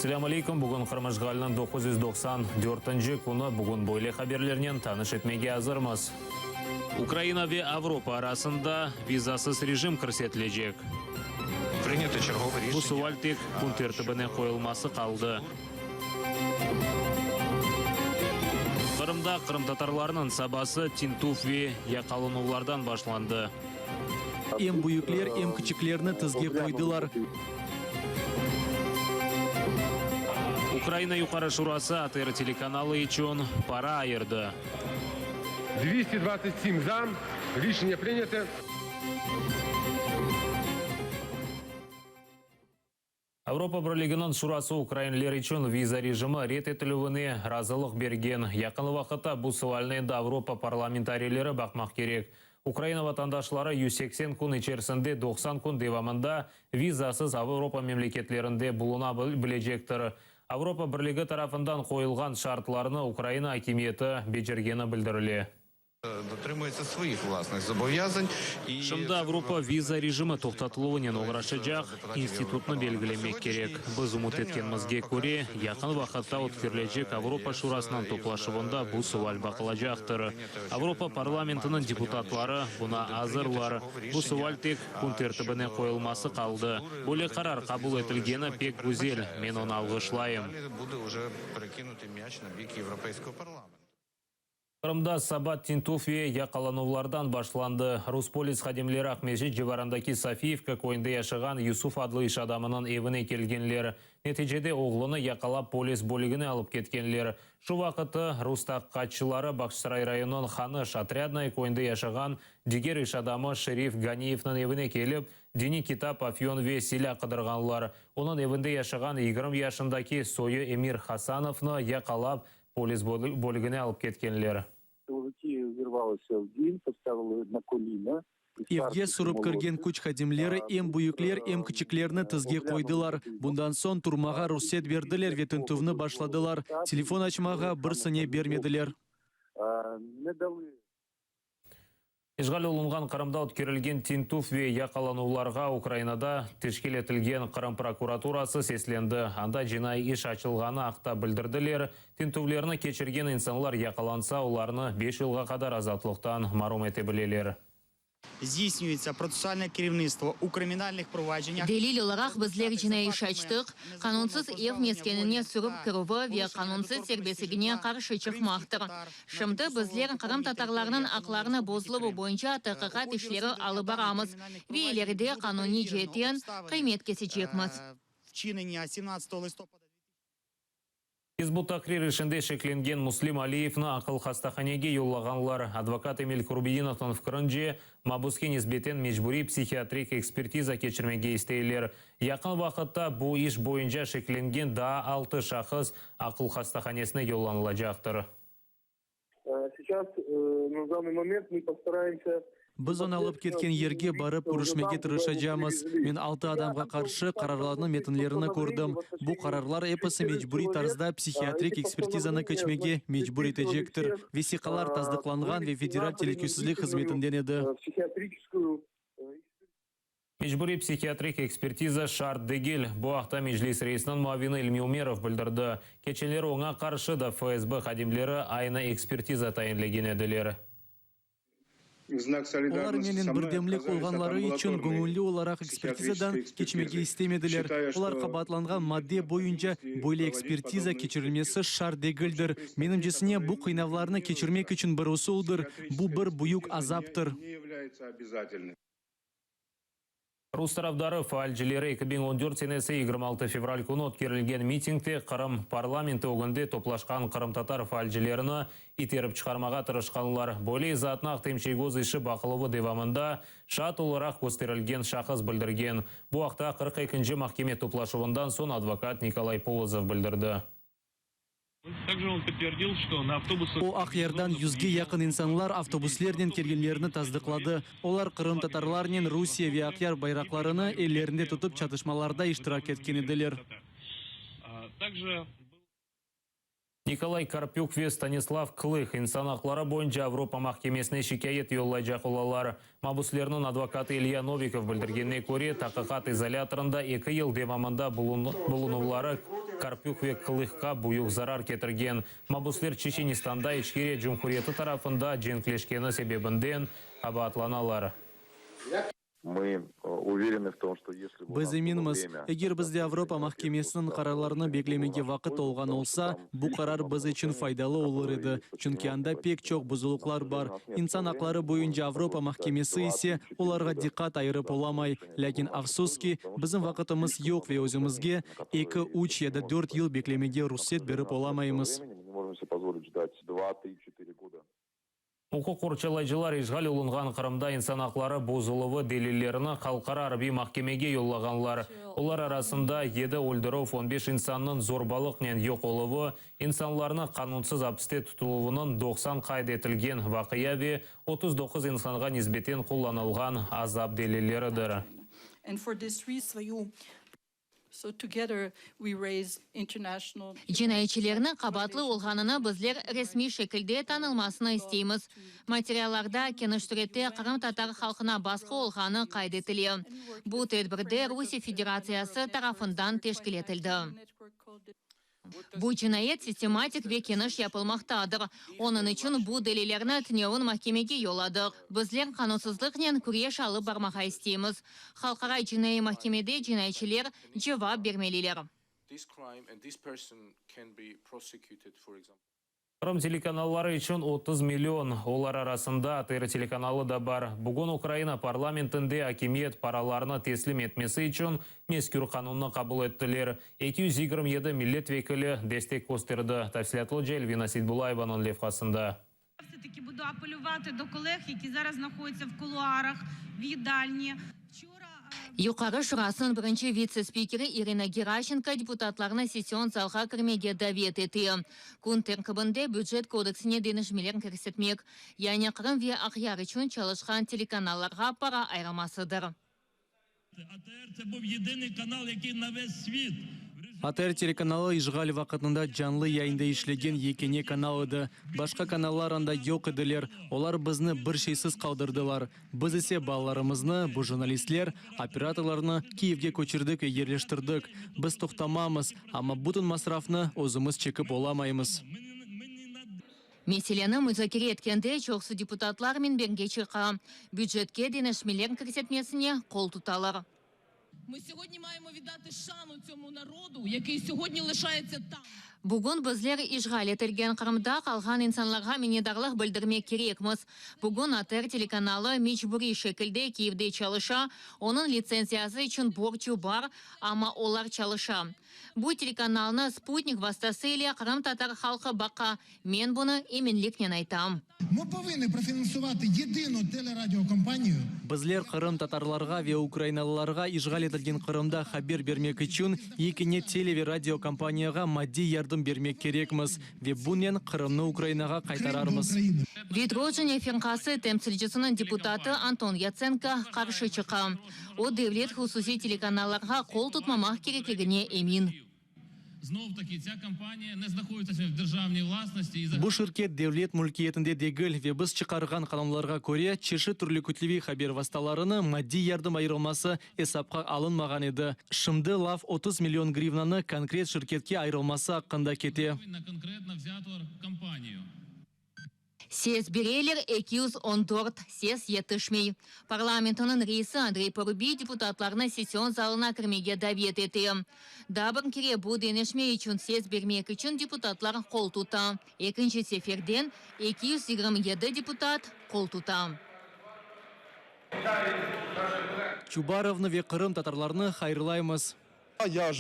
Selâm aleyküm, bugün Qırım işğaliniñ 994-nci künü. Bugün böyle haberlernen tanış etmege azırmız. Ukraina ve Avropa arasında vizasız rejim kirsetilecek. Bu sual tek kün tertibine qoyulması qaldı. Qırımda qırımtatarlarnıñ sabası tintüv ve yaqalanuvlardan başlandı. Em büyükler, em kiçiklerni tizge qoydılar. Ukraina Yuqarı Şurası ATR telekanalı içün para ayırdı. 227 za, Rişenye prınâto. Avropa Birliginiñ Şurası ukrainler içün viza rejimi red etilüvine razılıq bergen. Yaqın vaqıtta bu sualni endi Avropa parlamentariyleri baqmaq kerek. Ukraina vatandaşları 180 kün içerisinde 90 kün devamında vizasız Avropa memleketlerinde buluna bilecektir. Avropa Birligi tarafından qoyulğan şartlarnı Ukraina akimiyeti becergeni bildirile. Şimdi Avropa viza rejimi toqtatıluvınen oğraşacaq institutnı belgilemek kerek. Biz ümüt etkenimizge köre, yaqın vaqıtta ötkerilecek Avropa Şurasınıñ toplaşuvında bu sual baqılacaqtır. Avropa parlamentiniñ deputatları buna azırlar. Bu sual tek kün tertibine qoyulması qaldı. Böyle qarar qabul etilgeni pek güzel, men onı alğışlayım. Qırımda saba tintüv ve yaqalanuvlardan başlandı. Rus polis hadimleri Aqmescit civarındaki Sofiyevka köyünde yaşağan Yusuf adlı iş adamınıñ evine kelgenler. Neticede oğlunı yaqalap polis bölügine alıp ketkenler. Şu vaqıtı rus taqiqatçıları Bağçasaray rayonınıñ Hanış, Otrâdnoye, köyünde yaşağan diger iş adamı Şerif Ganiyevniñ evine kelip, diniy kitap, afyon ve silâ qıdırğanlar. Onıñ evinde yaşağan 20 yaşındaki soyu Emir Hasanovnı yaqalap, Polis bölügine alıp ketkenler. Evge sürip kirgen küç hadimleri em büyükler, em kiçiklerni tizge qoydılar. Bundan soñ turmağa ruhset berdiler ve tintüvni başladılar. Telefon açmağa bir saniye bermediler. İşğal olunğan Qırımda ötkerilgen tintüv ve yaqalanuvlarğa Ukrainada teşkil etilgen Qırım prokuraturası seslendi. Anda cinaiy iş açılğanı aqta bildirdiler. Tintüvlerni keçirgen insanlar yaqalansa, olarnı beş yılğa qadar azatlıqtan marum ete bileler. Zdiyснюється protsessualne kerevnıstvo u kriminalnıh provacennâh. Delil olaraq bizler cinaiy iş açtıq, qanunsız ev meskenine sürip kirüvi ve qanunsız serbestligine qarşı çıqmaqtır. Şimdi bizler qırımtatarlarnıñ aqlarını bozuluvı boyunca taqiqat işleri alıp baramız ve ileride qanuniy ceetten qıymet kesecekmiz. Hizb ut-Tahrir işinde şeklengen Muslim Aliyevni aqıl hastahanege yollağanlar. Advokat Emil Kurbedinovnıñ fikirince, mabuske nisbeten mecburiy psihiatrik ekspertiza keçirmege isteyler. Yaqın vaqıtta bu iş boyunca şeklengen daa altı şahıs aqıl hastahanesine yollanılacaqtır. Biz onı alıp ketken yerge barıp körüşmege tırışacamız. Men altı adamğa qarşı qararlarnıñ metinlerini kördim. Bu qararlar episi mecburiy tarzda psihiatrik ekspertizanı keçmege mecbur etecektir. Vesiqalar tasdıqlanğan ve Federal telükesizlik hızmetinden edi. Mecburiy psihiatrik ekspertiza şart degil. Bu aqta Meclis reisiniñ muavini İlmi Umerov bildirdi. Keçenleri oña qarşı da FSB hadimleri aynı ekspertiza tayinlegen ediler. Olar menen birdemlik olğanları içün göñülli olaraq ekspertizadan keçmege istemediler. Olar qabaatlanğan madde boyunca böyle ekspertiza keçirilmesi şart degildir. Menimcesine, bu qıynavlarnı keçirmek içün bir usuldır. Bu bir büyük azaptır. Rus tarafdarı faalcileri 2014 senesi 26 fevral künü ötkerilgen mitingde Qırım parlamenti ögünde toplaşqan qırımtatar faalcilerini iterip çıqarmağa tırışqanlar. Böyle izaatnı Ahtem Çiygoz işi baqıluvı devamında şaat olaraq kösterilgen şahıs bildirgen. Bu aqta 42-nci mahkeme toplaşuvından soñ advokat Nikolay Polozov bildirdi. O, Aqyardan yüzge yaqın insanlar avtobuslernen kelgenlerini tasdıqladı. Olar qırımtatarlarnen Rusiye ve Aqyar bayraqlarını ellerinde tutıp çatışmalarda iştirak etken ediler. Nikolay Karpük ve Stanislav Klıh İnsan aqları boyunca Avropa mahkemesine şikâyet yollaycaq olalar. Mabüslerniñ advokatı İlya Novikov bildirgenine köre, taqiqat izolâtorında eki yıl devamında bulunuvları. Karpük ve Klıhqa büyük zarar ketirgen. Mabusler Çeçenistanda İçkeriya Cumhuriyeti tarafında cenkleşkeni sebebinden qabaatlanalar. Biz eminmiz, eger bizde Avropa mahkemesiniñ qararlarını beklemege vaqıt olğan olsa, bu qarar biz içün faydalı olur edi, çünki anda pek çoq buzulıqlar bar, İnsan aqları boyunca Avropa mahkemesi ise olarğa diqqat ayırıp olamay. Lâkin, afsus ki, bizim vaqıtımız yoq ve özümizge eki, üç ya da dört yıl beklemege ruhset berip olamaymız. Uquq qorçalayıcılar işğal olunğan Qırımda insan aqları bozuluvı delillerini Halqara arbiy mahkemege yollağanlar. Olar arasında yedi öldürüv, on beş insannıñ zorbalıqnen yoq oluvı, insanlarnı qanunsız apiste tutuluvınıñ 90 qayd etilgen vaqia ve 39 insanğa nisbeten qullanılğan azap delilleridir. Cinayetçilerniñ qabaatlı olğanını bizler resmiy şekilde tanılmasını isteymiz. Materiallarda keniş sürette qırımtatar halqına basqı olğanı qayd etile. Bu tedbirde Rusiye Federatsiyası tarafından teşkil etildi. Bu cinayet sistematik ve keniş yapılmaqtadır. Onıñ içün bu delillerni tünevin mahkemege yolladıq. Bizler qanunsızlıqnen küreş alıp barmağa isteymiz. Halqara cinaiy mahkemede cinayetçiler cevap bermeliler. Qırım telekanalları içün 30 million, olar arasında ATR telekanalı da bar. Bugün Ukraina parlamentinde akimiyet paralarnı teslim etmesi içün mezkür qanunnı qabul ettiler. 227 millet vekili destek kösterdi. Tafsilâtlıca Elvina Seytbulayevanıñ levhasında. Yuqarı Şurasınıñ birinci vitse-spikeri İrina Geraşenko deputatlarnı session zalğa kirmege davet ete. Kün terkibinde Bücet kodeksine deñişmeler kirsetmek, yani Qırım ve Aqyar içün çalışqan telekanallarğa para ayırılmasıdır. ATR telekanalı işğal vaqtında canlı yayında işlegen yekâne kanal edi. Başqa kanallar anda yoq ediler. Olar bizni bir şeysiz qaldırdılar. Biz ise balalarımıznı, bu jurnalistler, operatorlarnı Kiyevge köçürdik ve yerleştirdik. Biz toqtamamız, amma bütün masrafnı özümiz çekip olamaymız. Meseleni muzakere etkende çoqusı deputatlar minberge çıqa, bücetke deñişmeler kirsetmesine qol tutalar. Bugün bizler işğal etilgen Qırımda qalğan insanlarğa minnetdarlıq bildirmek kerekmiz. Bugün ATR telekanalı mecburiy şekilde Kiyevde çalışa, onıñ litsenziyası içün borcu bar, amma olar çalışa. Bu telekanalnı sputnik vastası ile qırımtatar halqı baqa, men bunı eminliknen aytam. Bizler qırımtatarlarğa ve ukrainalılarğa işğal etilgen Qırımda haber bermek içün yekâne tele ve radiokompaniyağa maddiy yardım bermek kerekmiz ve bunen Qırımnı Ukrainağa qaytararmız. Vidrojeniye firqası temsilcisiniñ deputatı Anton Yatsenko qarşı çıqa. O, devlet-hususiy telekanallarğa qol tutmamaq kerekligine emin. Bu şirket devlet mülkiyetinde degil ve biz çıqarğan qanunlarğa köre, çeşit türlü kütleviy haber vastalarına maddiy yardım ayırılması esapqa alınmağan edi. Şimdi laf 30 million grivnanı konkret şirketke ayırılması aqqında kete. Ses bereler, 214 ses yetişmey. Parlamentiniñ reisi Andrey Parubiy deputatlarnı session zalına kirmege davet ete. Daa bir kere bu deñişme içün ses bermek içün deputatlar qol tuta. Ekinci seferden 227 deputat qol tuta. Çubarovnı ve qırımtatarlarnı hayırlaymız.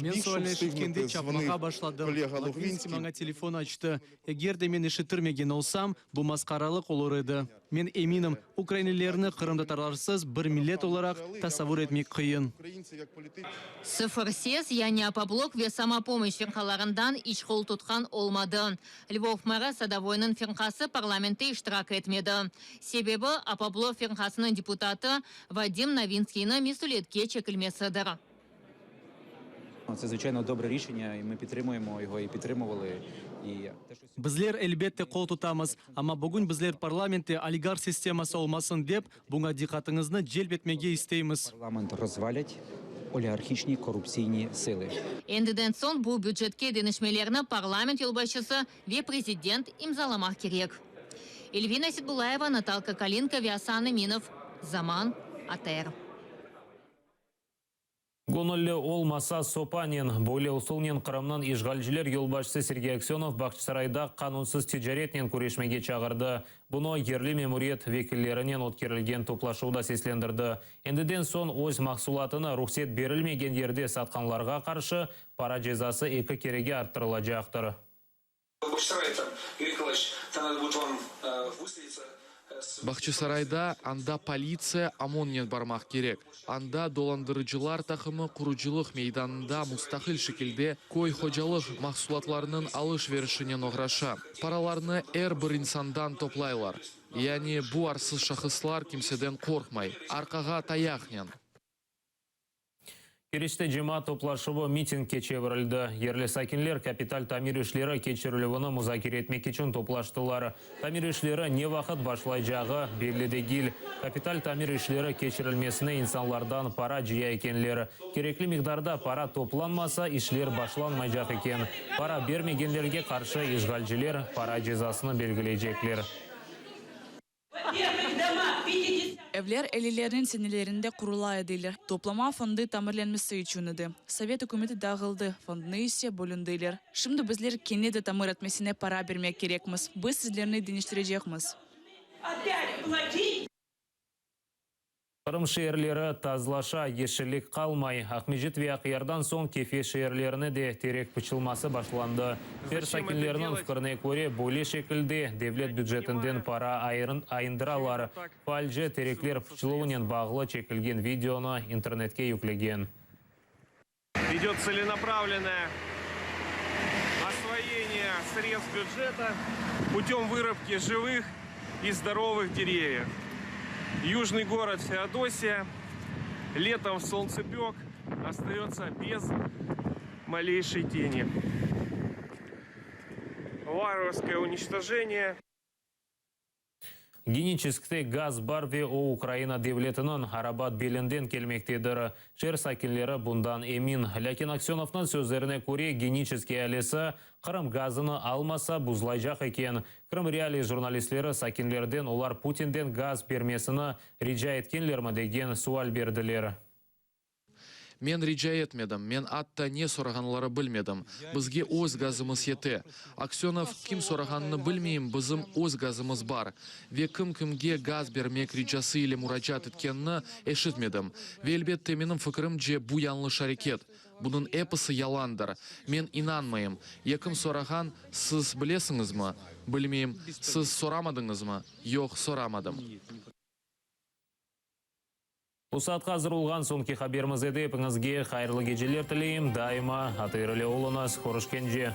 Men sualni eşitkende çapmağa başladım. Logvinskiy maña telefon açtı. Eger de men eşittirmegen olsam, bu masqaralıq olur edi. Men eminim, ukrainlilerni qırımtatarlarsız bir millet olaraq tasavvur etmek qıyın. Sıfır ses, yani Opoblok ve Samopomoşç firqalarından iç qol tutqan olmadı. Lvov meri Sadovoynıñ firqası parlamentte iştirak etmedi. Sebebi, Opoblok firqasınıñ deputatı Vadim Novinskiyniñ mesüliyetke çekilmesidir. Bizler, elbette, qol tutamız, amma bugün bizler parlamentte oligarh sisteması olmasın dep, buña diqqatıñıznı celp etmege isteymiz. олігархічні корупційні сили. Endiden soñ bu bücetke deñişmelerni parlament yolbaşçısı ve prezident imzalamaq kerek. Elvina Seitbullayeva, Natalka Kalinka ve Asan Eminov, Zaman, ATR. Göñülli olmasa, sopanen. Böyle usulnen Qırımnıñ işğalciler yolbaşçısı Sergey Aksönov Bağçasarayda qanunsız ticaretnen küreşmege çağırdı. Bunı yerli memuriyet vekillerinen ötkerilgen toplaşuvda seslendirdi. Endiden soñ öz mahsulatını ruhset berilmegen yerde satqanlarğa qarşı para cezası eki kerege arttırılacaqtır. Bağçasarayda anda politsiya, OMONnen barmaq kerek. Anda dolandırıcılar taqımı qurucılıq meydanında mustaqil şekilde köy hocalıq mahsulatlarınıñ alış-verişinen oğraşa. Paralarnı er bir insandan toplaylar. Yani bu arsız şahıslar kimseden qorqmay. Arqağa tayaqnen. Keriçte cemaat toplaşuvı mitingge çevirildi. Yerli sakinler kapital tamir işleri keçirilüvini muzakere etmek içün toplaştılar. Tamir işleri ne vaqıt başlaycağı belli degil. Kapital tamir işleri keçirilmesine insanlardan para cıya ekenler. Kerekli miqdarda para toplanmasa, işler başlanmaycaq eken. Para bermegenlerge qarşı işğalciler para cezasını belgileycekler. Evler ellilerniñ senelerinde qurula ediler. Toplama fondı tamirlenmesi içün edi. Sovet ükümeti dağıldı, fondnı ise bölündiler. Şimdi bizler kene de tamir etmesine para bermek kerekmiz. Biz sizlerni deñiştirecekmiz. Qırım şeerleri tazlaşa, yeşillik qalmay. Aqmescit ve Aqyardan soñ Kefe şeerlerine de terek pıçılması başlandı. Şeer sakinleriniñ fikrine köre, böyle şekilde devlet bücetinden para ayındıralar. Faalci terekler pıçıluvınen bağlı çekilgen videonı internetke yüklegen. İdöt tselenapravlennoye osvoyeniye sredstv büceta putем vırubki jivıh i zdorovıh derevyev. Yujnıy gorod Feodosiya letom v solntsepök ostayotsa bez maleyşey teni. Varvarskoye uniçtojeniye. Geniçeskte gaz bar ve o Ukraina devletiniñ Arabat belinden kelmektedir. Şeer sakinleri bundan emin. Lâkin Aksönovnıñ sözlerine köre, Geniçesk ealisi Qırım gazını almasa, buzlaycaq eken. Krım Realii jurnalistleri sakinlerden olar Putinden gaz bermesini rica etkenlermi degen sual berdiler. Men rica etmedim, men atta ne sorağanları bilmedim. Bizge öz gazımız yete. Aksönov, Kim sorağanını bilmeyim, bizim öz gazımız bar. Ve kim kimge gaz bermek ricası ile muracaat etkenini eşitmedim. Ve elbette, menim fikirimce, bu yañlış areket. Bunıñ episi yalandır. Men inanmayım. Ya kim sorağan, siz bilesiñizmi? Bilmeyim. Siz soramadıñızmı? Yoq, soramadım. Bu saatqa azır olğan soñki haberimiz edi. Epiñizge hayırlı geceler tileyim. Daima ATR ile oluñız. Körüşkence.